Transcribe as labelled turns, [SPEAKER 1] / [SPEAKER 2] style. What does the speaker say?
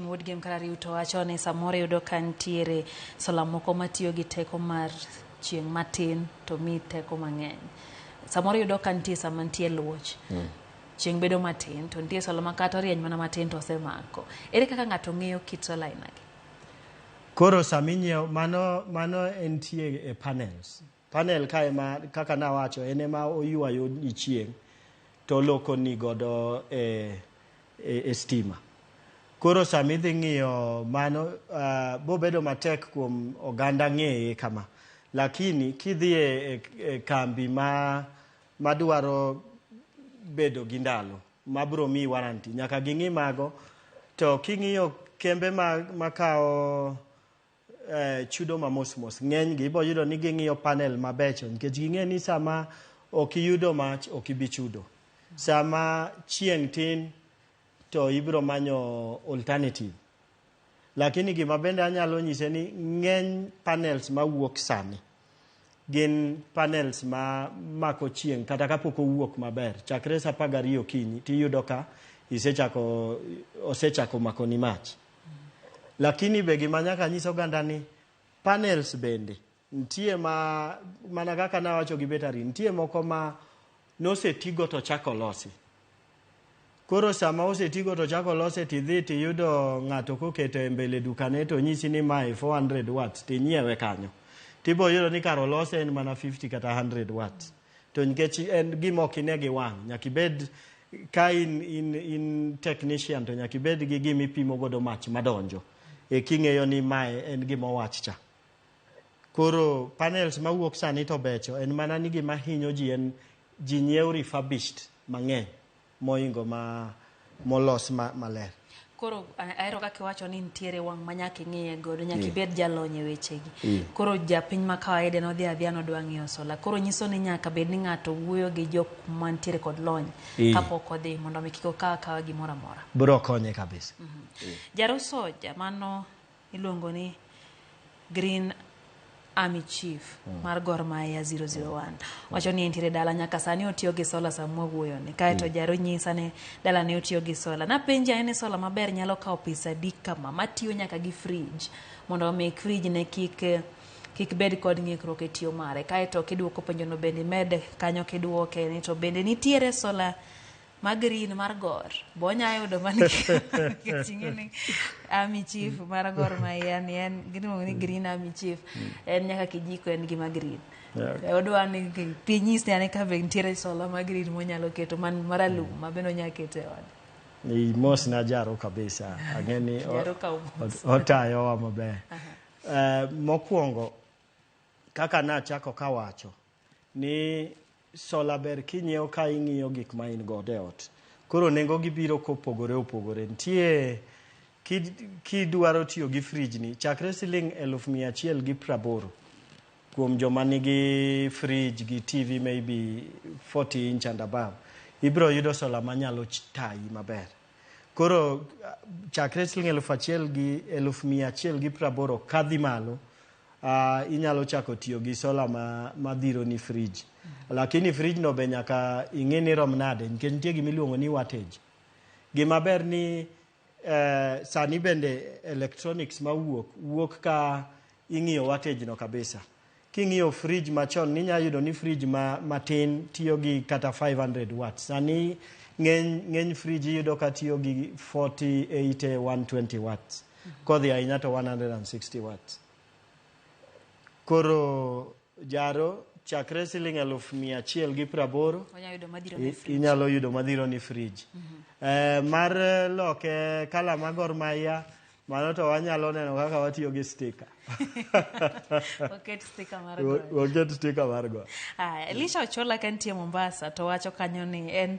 [SPEAKER 1] Wuod Gem Karariu to wacho ni samoro iyudo ka nitiere sola moko matiyo gi teko mar chieng' matin to mi teko mang'eny. Samoro iyudo ka nitie sama nitie luoch. Chieng' bedo matin to nitie sola ma kata orieny mana matin to osemako. Ere kaka ng'ato ng'eyo kit sola ainagi?
[SPEAKER 2] Koro sama inyiewo mano mano entie e panels. Panel ka ema kaka nawacho en ema oywayo ni chieng' to oloko ni godo e, e stima. Koro sama idhi ng'iyo mano bobedo matek kuom oganda ng'eye kama. Lakini kidhi e kambi ma madwaro bedo gi ndalo mabro miyi warranty nyaka ging'i mago to king'iyo kembe makawo chudo ma mos mos ng'eny gi ibo yudo ni ging'iyo panel mabecho nikech ging'e ni sama ok iyudo mach ok ibi chudo. Sama chieng' tin to ibro manyo alternative. Lakini gima bende anyalo nyise ni ng'eny panels mawuok sani gin panels ma mako chieng' kata kapok owuok maber chakre saa 12 okinyi tiyudo ka isechako osechako makoni mach. Lakini be gima nyaka nyis oganda ni panels bende nitie ma mana kaka nawacho gi battery nitie moko ma nosetigo to chak olosi. Koro sama osetigo to chak olose tidhi tiyudo ng'ato koketo e mbele dukane to onyisi ni mae 400 watts tinyiewe kanyo. Tibo yudo ni kar olose en mana 50 kata 100 watts. To nikech en gima ok ine gi wang' nyaka ibed ka in technician to nyaka ibed gi gima ipimo godo mach madonjo e king'eyo ni mae en gima owach cha. Koro panels mawuok sani to becho en mana ni gima hinyo ji en ji nyiewo refurbished mang'eny mohingo ma molos maler.
[SPEAKER 1] Koro ahero kaka iwacho ni nitiere wang' ma nyaka ing'iye godo, nyaka ibed jalony e wechegi. Koro japiny ma kawaida nodhi adhiya nodwa ng'iewo sola. Koro nyiso ni nyaka bed ni ng'ato wuoyo gi jok mantiere kod lony kapok odhi mondo mi kik okaw akawa gimoro amora.
[SPEAKER 2] Bro konye kabisa.
[SPEAKER 1] Jaro soja mano iluongo ni Green Army Chief mar Gor Mahia 001 wacho ni entiere dala nyaka sani otiyo gi sola sama wawuoyoni. Kaeto Jaro nyisa ni dala ne otiyo gi sola. Napenje ane ni sola maber nyalo kawo pesa adi kama matiyo nyaka gi fridge mondo omi fridge ne kik bed kod ng'ikruok e tiyo mare. Kaeto kiduoko penjono bende imed kanyo kiduoke ni to bende nitiere sola ma green mar Gor bonya yudo man nikech ing'e ni Army Chief mar Gor Mahia ni en giluongo ni Green Army Chief en nyaka kijiko en gima green. Odwa ni piny nyisni ane ka be nitiere sola ma green monyalo keto man maralum ma bende onyalo keto e ode.
[SPEAKER 2] Imosna Jaro kabisa. Ang'e ni otayowa maber. Mokwongo kaka nachako kawacho ni sola ber kinyiewo ka ing'iyo gik ma in godo e ot. Koro nengo gi biro kopogore opogore. Nitie kidwaro tiyo gi fridge ni chakre siling 180,000 kuom joma nigi fridge gi TV maybe 40 inch and above. Ibiro yudo sola manyalo tayi maber. Koro chakre siling 1,000 gi 180,000 kadhi malo inyalo chako tiyo gi sola ma dhiro ni fridge. Lakini fridge no be nyaka ing'e ni rom nade nikech nitie gima iluongo ni wattage. Gima ber ni sani bende electronics mawuok wuok ka ing'iyo wattage no kabisa. King'iyo fridge machon ninya yudo ni fridge matin tiyo gi kata 500 watts. Sani ng'eny fridge iyudo ka tiyo gi 40, 80, 120 watts. Kodhi ahinya to 160 watts. Koro Jaro chakre siling 180,000
[SPEAKER 1] Onyalo yudo madhiro ne fridge.
[SPEAKER 2] Inyalo yudo madhiro ni fridge. Mar loke kala mar Gor Mahia mano to wanyalo neno kaka watiyo gi sticker.
[SPEAKER 1] Waket sticker mar Gor.
[SPEAKER 2] Waket sticker mar Gor.
[SPEAKER 1] Aya, Elisha Ochola ka nitie Mombasa to wacho kanyo ni en